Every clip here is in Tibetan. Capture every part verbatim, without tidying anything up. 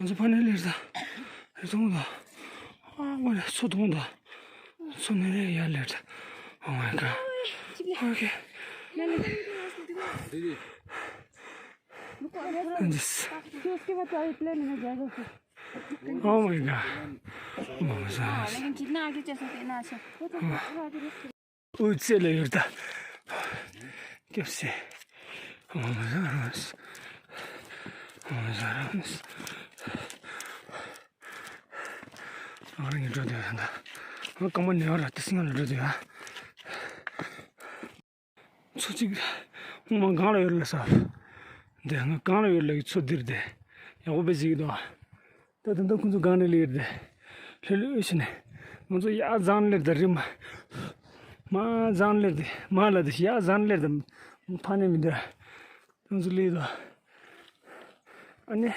ང་ཚོ་ཕ་ནས་སླེབས་ད། རི་ཐོང་ད། ཨ་ང་ལ་མཚོ་ཐོང་ད། མཚོ་ནས་ཡར་སླེབས་ད། Oh my god. Okay. And this. Oh my god. Oh my god. འོད་ཟེར་ལ་ཡོད་ད། སྐྱབས་སེ། ཨོ་ཟ་ར་མ་ཟ། ཨོ་ཟ་ར་མ་ཟ། ང་རང་གི་འགྲོ་དུས་ཡང་ད། ང་རྐང་པ་ནེ་བ་ར་ཏི་སི་ང་ལ་འགྲོ་དུས་ཡ། མཚོ་གཅིག་སྔོན་མ་སྒང་ལ་ཡོད་ལ་ས། འདི་ང་སྒང་ལ་ཡོད་ལ་གི་མཚོ་འདིར་དེ། ཡག་པོ་དཔེ་ཅིག་འདུག་ད་དེ་འདྲ་ཁོང་ཚོ་སྒང་ནས་སླེབས་ཏེ། ལྷོད་ལྷོད་བྱས་ནས། ང་ཚོ་ཡར་བརྫངས་སླེབས་ཏེ་རི་མ། མར་བརྫངས་སླེབས་ཏེ་མར་ལ་དེ་ཡར་བརྫངས་སླེབས་ཏེ་ཕ་ནས་མི་འདུག་ང་ཚོ་སླེབས་དོ། ཨ་ནི།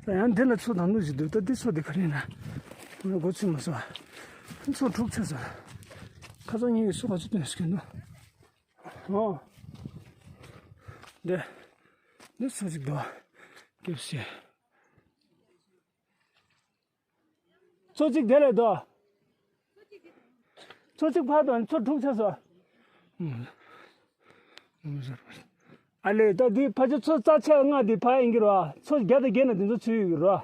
ད་ཡང་འདི་ལ་མཚོ་དང་ལུག་ཅིག་འདུག་ད་འདི་མཚོ་དེ་ག་རེ་ཡིན་ན། ང་མགོ་ཚོས་མ་སོང་། མཚོ་དྲུག་ཆགས་སོང་། ཁ་སང་ཉིན་གྱི་མཚོ་ག་ཚོད་བཏོན་ཟེར་གྱི་འདུག་ཨོ། འདི། འདི་མཚོ་ཅིག་འདུག་སྐྱབས་སེ། མཚོ་གཅིག་དེ་ལས་དོ། མཚོ་གཅིག་ཕར་དང་མཚོ་དྲུག་ཆགས་སོ། ཨ་ལས་ད་འདི་ཕ་ཆ་མཚོ་རྩ་ཆེ་ལྔ་འདི་ཕ་ཡིན་གྱི་རོ། མཚོ་བརྒྱ་དང་བརྒྱད་ན་འདི་ཚོ་ཚུད་ཡོད་ཀྱི་རོ།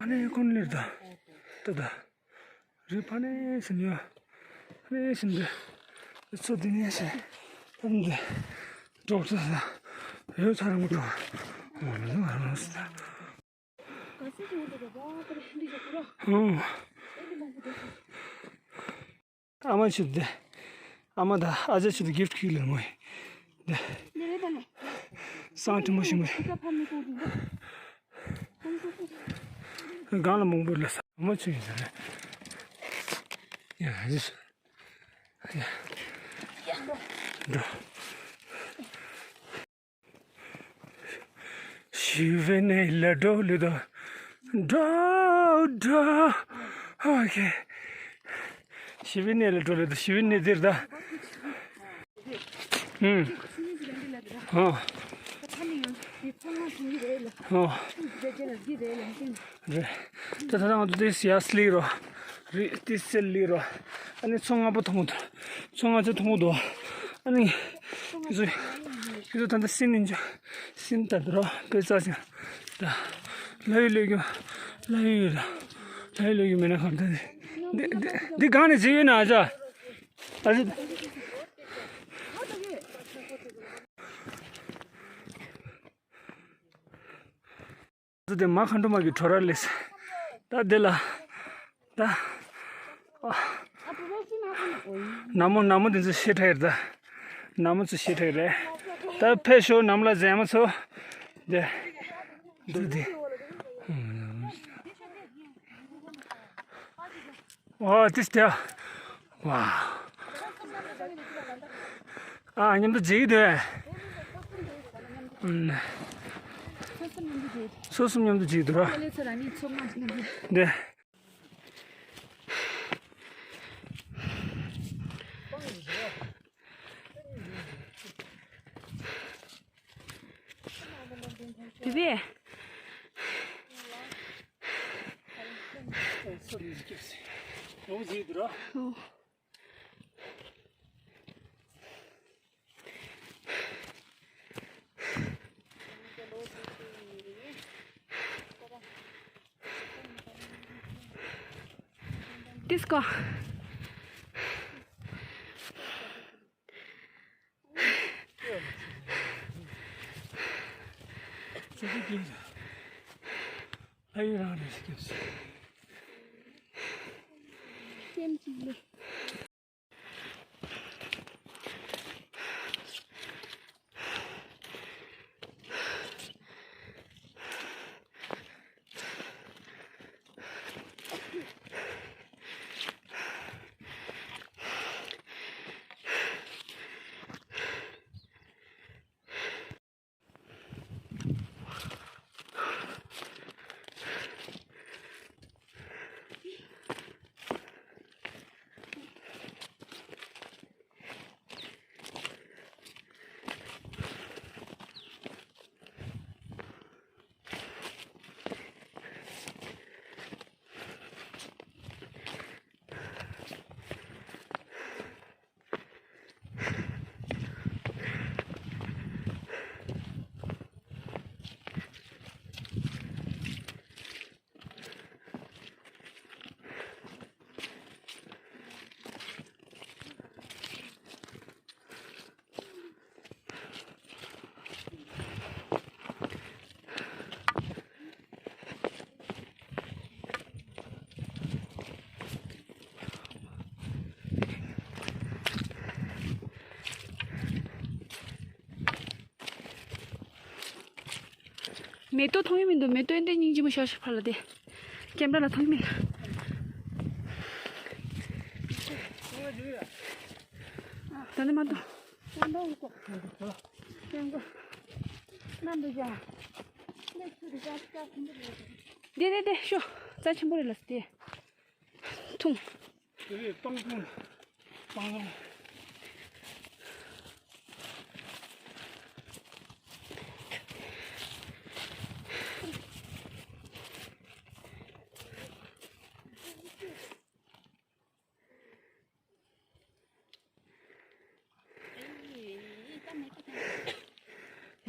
ཨ་ནི་ཁོང་ལེར་ད། ད་ད། རི་ཕ་ནས་ཟིན་ཡོད། ཕ་ནས་ཟིན་འདི། ཚོ་འདི་ནས་ཟིན། ཨ་འདི། འགྲོ་ས་ས། ཡོད་ཚ་རང་འགྲོ། ཨ་ནི་ང་རང་ཟིན། ཨོ། ཨ་མ་ཆུ་དེ། ཨ་མ་ད་ཨ་ཅག་ཆུ་དེ་གིཕ་ཊི་ཁྱེར་ལ་མོ་ཡི། དེ། སང་ཁྲི་མོ་ཞིག་མོ་ཡི། སྒང་ལ་མང་པོ་ལ་ས་མ་ཆུ་ཡིན་ས་རེད། ཡ་ཡིས། ཡ། འགྲོ། ཞི་བའི་གནས་ལ་འགྲོ་ལེ་དོ། འགྲོ་འགྲོ། ཨོ་ཁེ། ཞི་བའི་གནས་ལ་འགྲོ་ལེ་དོ། ཞི་བའི་གནས་འདིར་ད། ཨུམ། ཨོ། ཨོ། རེད། ད་ད་ང་ཚོ་དེ་ཡར་སླེབས་རོ། རི་དེ་སེལ་སླེབས་རོ། ཨ་ནི་མཚོ་སྔ་པོ་མཐོང་གི་འདུག་མཚོ་སྔ་ཚོ་མཐོང་གི་འདུག་ཨ་ནི། ཁྱེད་ཚོ། ཁྱེད་ཚོ་ད་ལྟ་སེམས་ནས་འཇོག་སེམས་ད་འདི་རོ་དཔེ་རྩ་ཞིག་ད། ལྷ་ཡུལ་སླེབས་རྒྱུ། ལྷ་ཡུལ་ཡོད་ད། ལྷ་ཡུལ་སླེབས་རྒྱུ་མེད་ན་གང་ད་འདི། འདི་འདི་འདི་གང་ནས་བྱེད་ཡོད་ན་ཨ་ཅག་ཨ་ཅག་ཚོ་དེ་མ་མཁའ་འགྲོ་མ་གི་བྲོ་ར་ལེས། ད་དེ་ལ། ད། ནག་མོ་ནག་མོ་དེ་ཚོ་ཤེས་ཁྲ་ཡིར་ད། ནག་མོ་ཚོ་ཤེས་ཁྲ་ཡིར་རེད། ད་ཕེབས་ཤོག་ནམ་ལ་ཟན་མ་ཚོ། དེ། དེ་དེ། ཨོ་ཏིས་ཏེ། ཝ། ཨ་མཉམ་དུ་བརྗེ་གི་འདུག་སོ་སོ་མཉམ་དུ་བརྗེ་གི་འདུག་ར། འདི། བུ་བས། Disco. མེ་ཏོག་མཐོང་ཡི་མི་འདུག་མེ་ཏོག་ཨེ་འདྲ་སྙིང་རྗེ་མོ་ཤར་ཤར་ཕར་ལ་དེ། ཀེམ་ར་ལ་མཐོང་ཡི་མི་འདུག་ད་ནི་མ་གཏོགས། དེ་དེ་དེ་ཤོ། རྩ་ཆེན་པོ་རེད་ལ་དེ། འཐུང་། དེ་རེད། སྤང་ཐུང་། སྤང་ཐུང་།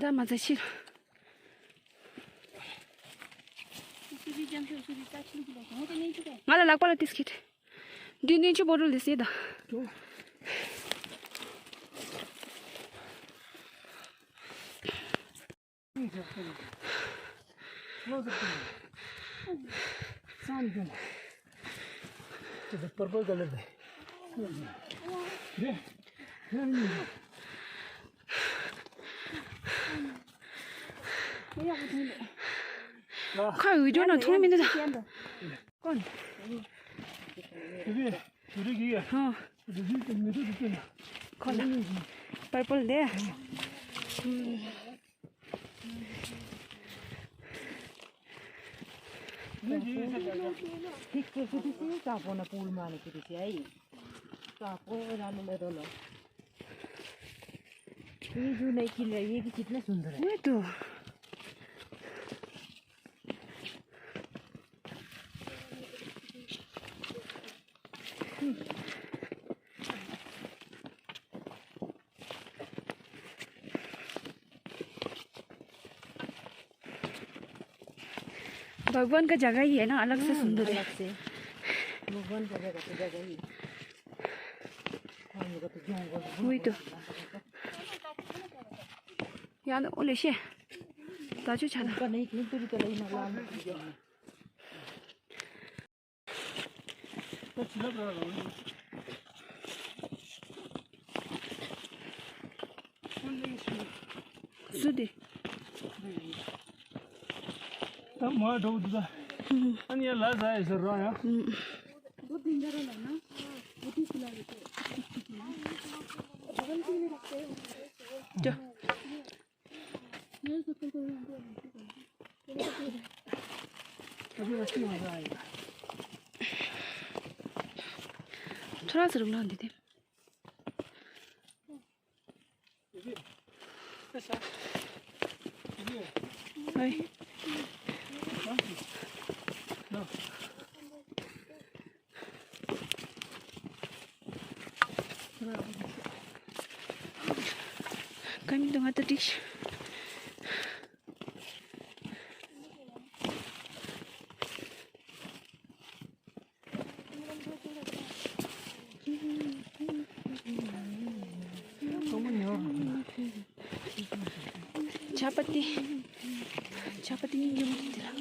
ད་མ་ཚད་ཕྱིར། ང་ལ་ལག་པ་ལ་ཏིས་ཁིད། འདི་ནས་ཆུ་བོ་རུ་ལི་སེ་ད། Purple color de. ཁ་འུ་ཅོ་ན་ཐུང་མི་འདུག་ད། ཀོན། ཧོ། ཁོ་ན། པར་པལ་དེ། ये जो नई खिल रही है, ये भी कितना सुंदर है। वही तो। भगवान का जगह ही है ना, अलग से सुंदर है। अलग से। भगवान का जगह तो जगह ही। वही तो। यार, ओ ले शे। ताजू छाना। ऊपर नहीं, तीन तो भी तो नहीं ना, लाल मत कीजिए। སུ་དེ། ད་མ་འགྲོ་འདུག་ད། ཨ་ནི་ཡ་ལ་ཟ་ཡ་ཟེར་རོ་ཡ། ཅོ། ཁྱོད་རང་ཚོ་རུམ་ལ་འདི་དེ། ཁྱོད་རང་ཚོ་རུམ་ལ་འདི་དེ། གང་འདུག་ང་ད་འགྲིག་ཇ་པ་ཏི། ཇ་པ་ཏི་ཉིན་རྒྱུན་མ་དེ་ལ།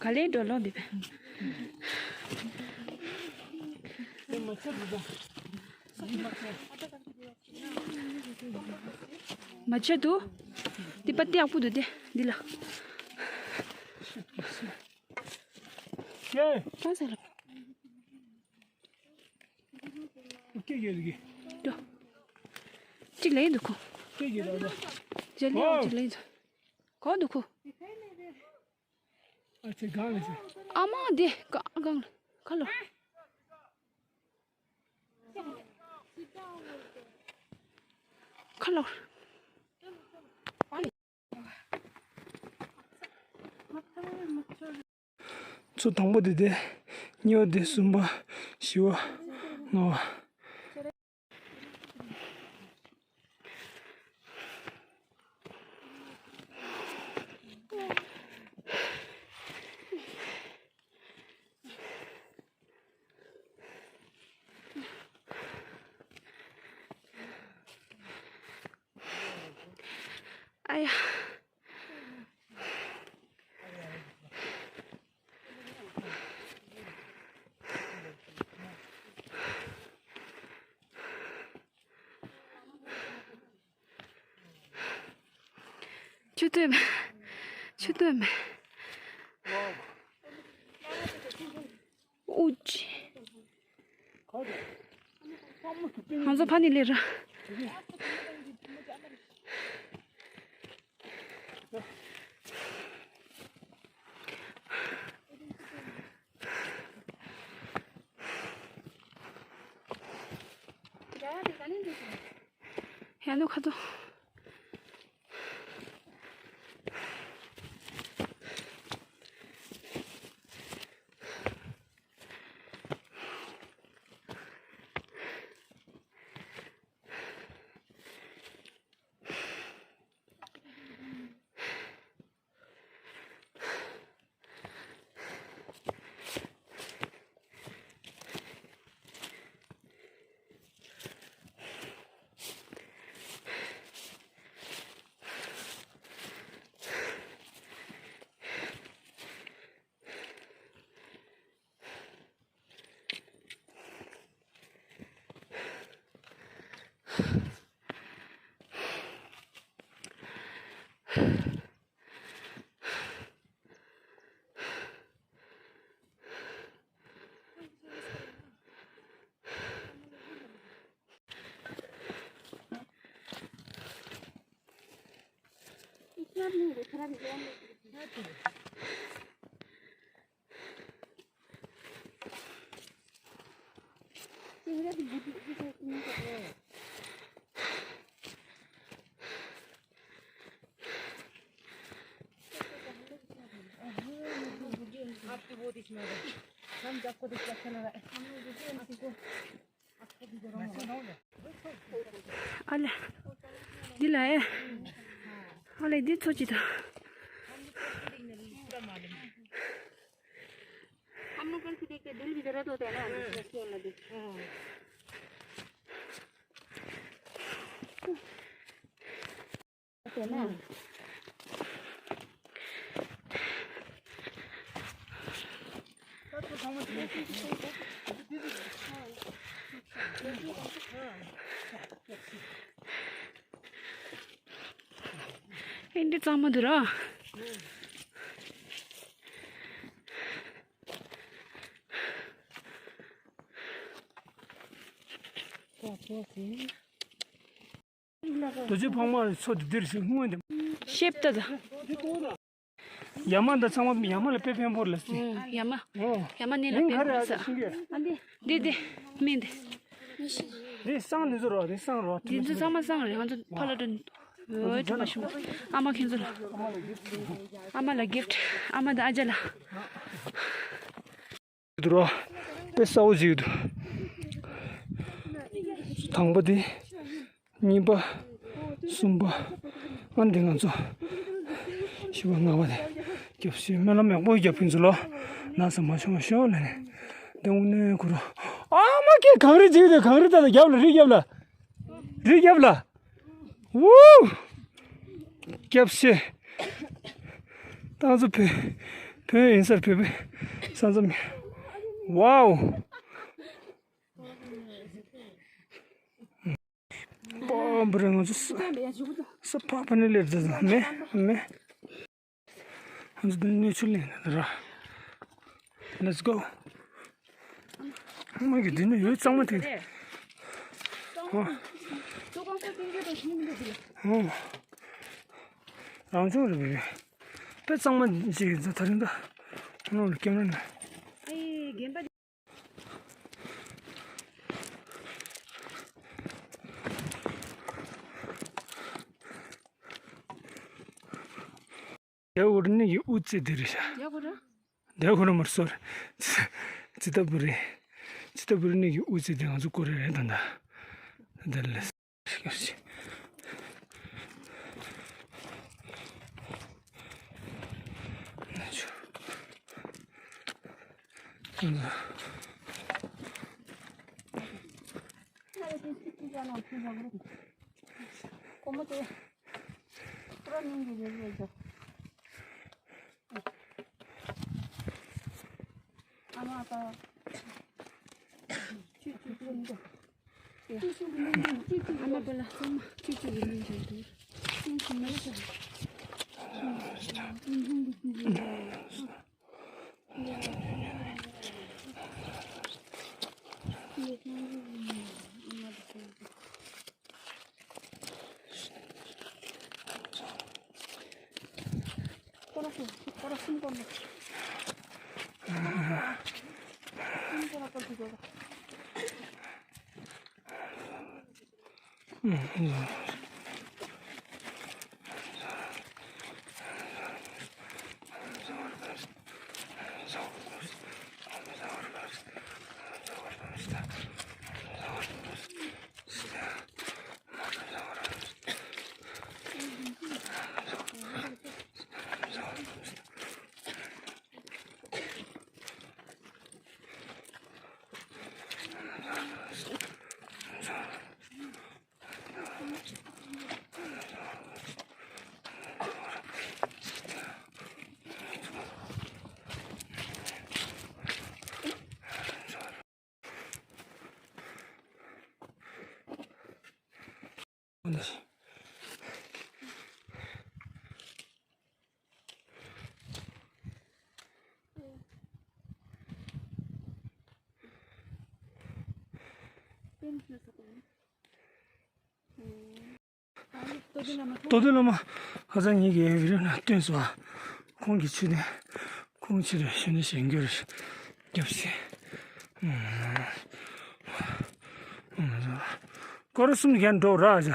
ག་ལེ་འགྲོ་ལོ་འདི་བས། མ་ཆད་དུ། འདི་པ་ཏི་ཡག་པོ་འདུག་སྟེ་འདི་ལ། ཡེ། གང་ཟེར་ལ། ཀེ་ཀེ་རིག་གེ། འགྲོ། གཅིག་ལས་འདུག་ཁོ། ཀེ་ཀེ་ར་ར། ཇེ་ལེ་ཨོ། གཅིག་ལས་འདུག་ཁོ་འདུག་ཁོ། ཨ་ཙི་གང་ལ་ཙི། ཨ་མ་འདི་ག་གང་ལ་ཁ་ལོ། ཁ་ལོ། ཚོ་དང་པོ་དེ་དེ། གཉིས་པ་དེ། གསུམ་པ། བཞི་པ། ལྔ་པ། ཨ་ཡ། ཆུ་སྟོན་མེད། ཆུ་སྟོན་མེད། ཨུ་ཅི། ང་ཚོ་ཕ་ནི་ལེ་ར། ཡ་ནུ་ཁ་ཏོ། ཨ་ལེ། འདི་ལ་ཨེ། ཨ་ལེ་འདི་ཚོ་ཅི་ད། हम लोग कल से देख के दिल भी जरा तो होता है ना, इसलिए ना देख। होता है ना। ཨེ་འདི་གཙང་མ་འདུག་ར། རྡོ་རྗེ་ཕག་མོ་ཚོ་འདི་འདིར་ཞིག་སྔོན་འདི། ཤེབ་ཏ་ད། ཡ་མ་འདི་ཚང་མ་ཡ་མ་ལ་དཔེ་ཕན་པོ་ལ་སི། ཡ་མ། ཡ་མ་ནི་ལ་དཔེ་ཕན་ས། འདི་འདི་མིན་འདི། འདི་སང་འདི་ཚོ་རོ། འདི་སང་རོ། འདི་ཚོ་ཚང་མ་སང་རེད། ང་ཚོ་ཕ་ལ་སྤྲོད། འོ་དྲི་མ་ཞིམ་པོ། ཨ་མ་ཁྱེད་ཚོ་ལ། ཨ་མ་ལ་གིཕ་ཊི། ཨ་མ་དང་ཨ་ཅག་ལ། འདུག་རོ། དཔེ་གསལ་པོ་ཅིག་འདུག་དང་པོ་དེ། གཉིས་པ། གསུམ་པ། ཨ་འདི་ང་ཚོ། བཞི་པ་ལྔ་པ་དེ། རྒྱབ་སེ་སྨོན་ལམ་ཡག་པོ་རྒྱབ་ཀྱིན་ཚུལ་ལོ། ན་ཚ་མ་བྱུང་བ་ཤོག་ལབ་ནས། འདི་དངོས་གནས་ཁོ་རོ། ཨ་མ་ཁྱེད་གངས་རི་ཅིག་དེ། གངས་རི་ད་ལྟ་རྒྱབ་ལ། རི་རྒྱབ་ལ། རི་རྒྱབ་ལ། ཝུའུ། སྐྱབས་ཤེས། ཏང་ཙུ་བོད། བོད་ཡིན་སར་བོད་པའི་ས་མཚམས། ཝའོ། པོ་འབུ་རེ་ང་ཚོ་ས་ས་ཕག་པ་ནི་ལེར་ཛ་ཛ་མེ་མེ། ང་ཚོ་འདི་གནས་ཚུལ་ལེན་ལ་ར། Let's go. མ་གི་འདི་ནི་ཡོད་གཙང་མ་དེ། ཨོ། ཨོ། རང་བྱུང་རེད་པས། དཔེ་གཙང་མ་ཅིག་ཡིན་ཙང་ད་རིང་ད། ནོར་ལ་ཀེམ་ར་ན། རྒྱ་གར་ནི་ཡི་ཨུ་ཙི་དེ་རེད་ཤག་རྒྱ་གར། རྒྱ་གར་མར་སོར། ཙི་ཏ་བུ་རི། ཙི་ཏ་བུ་རི་ནི་ཡི་ཨུ་ཙི་དེ་ང་ཚོ་ཀོ་རེ་རེད་ད་ད། དེ་ལས། ཏོ་ཏོ་བླ་མ་ཁ་སང་ཉིད་ཀྱི་བི་ཌི་ཡོ་ནང་བཏོན་སོང་། ཁོང་གི་ཆུ་ནས་ཁོང་ཕྱིར་གཞོན་ནུ་གཞན་འགྱུར་རྒྱབ་སེ། སྐོར་གསུམ་གྱང་འགྲོ་ར་ཅག་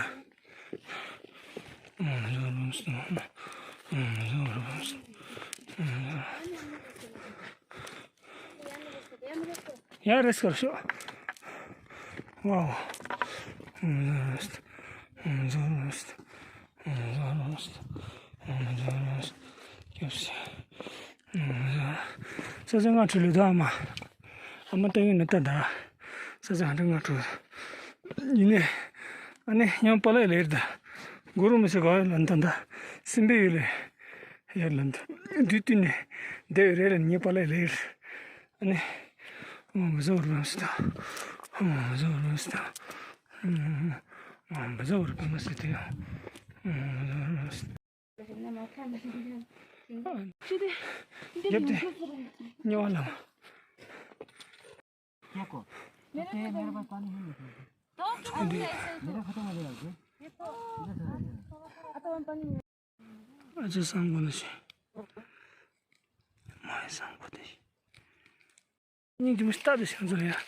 ཡ་རེས་སྐོར་ཤོག་ཝའོ། ས་ཆ་ང་ཁྲི་ལུས་ད་ཨ་མ། ཨ་མ་ལྟ་ཡོད་ན་ལྟ་ད། ས་ཆ་ང་ཁྲི་ང་ཁྲི། ཡིན་ནས། ཨ་ནི་ཉམས་པ་ལ་ལེར་ད། གུ་རུ་མི་ཚེ་ག་ལ་ད་ད། སེམས་པའི་ཡུལ་ལས། ཡར་ལ་འདུས་བསྟུན་ནས་བསྡད་རེད་ལ་ཉེས་པ་ལས་རེད། ཨ་ནི། ཨོཾ་བཛྲ་ཝཱ་ར་བྷྲཱ་མ་སིདྡྷ། ཨོཾ་བཛྲ་ཝཱ་ར་བྷྲཱ་མ་སིདྡྷ། ཨོཾ་བཛྲ་ཝཱ་ར་བྷྲཱ་མ་སིདྡྷ། ཨོཾ་བཛྲ་ཝཱ་ར་བྷྲཱ་མ་སིདྡྷ། རྒྱབ་དེ། གཉིས་པ་ལ། देखो, तो ये मेरे पास पानी है नहीं। तो मेरे खत्म हो गया। अच्छा, सांगो ना से। माय सांगो दे। नहीं, तुम स्टार्ट से चल यार।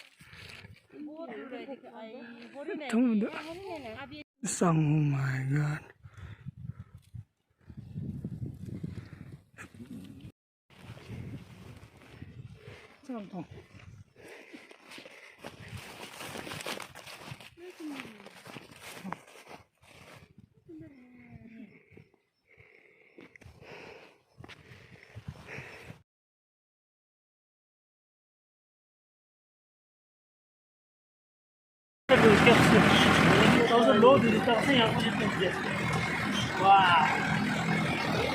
མཐོང་མི་འདུག Oh my God.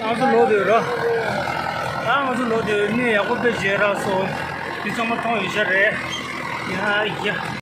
ང་ཚོ་ལོག་དེ་ར། ད་ང་ཚོ་ལོག་དེ་གནས་ཡག་པོ་དཔེ་མཇལ་རག་སོང་། དེ་ཚང་མ་མཐོང་ཡོད་ཤག་རེད། ཡ་ཡ།